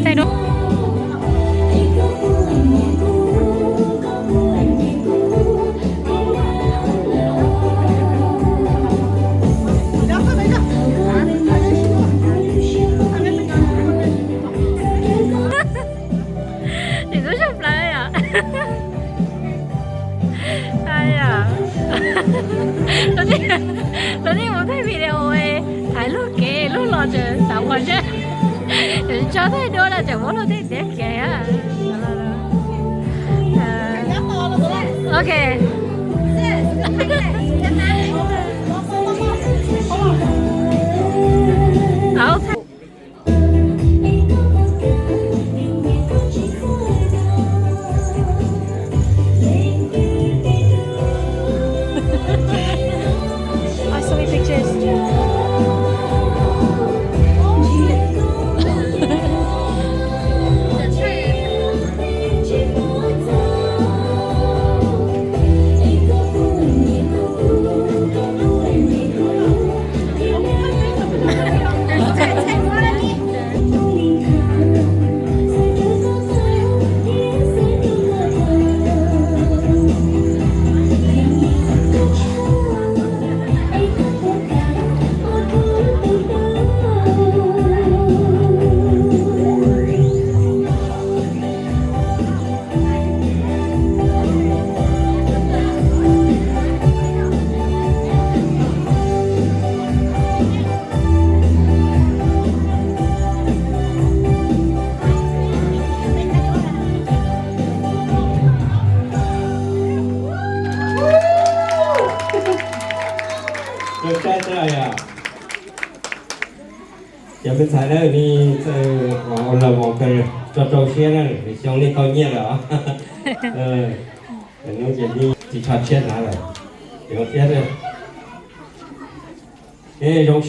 Thaij duab. Txiv tub tshaj plaws yom. Ai ya. Lawv nej mus thaij video, hais lub kev lub los tseem xav ua zeb. Tso thaij duab no tseem muab luag tej tiav kev. Ok. Oh, so many pictures. Cov ntxhais na, nej txawj ua laug mus kawg, tso rau siab na, xyoo nej tau nyiaj lawm os. Hnub ces nej tsis tso tshiab hnav lawm, ces ua siab thiab.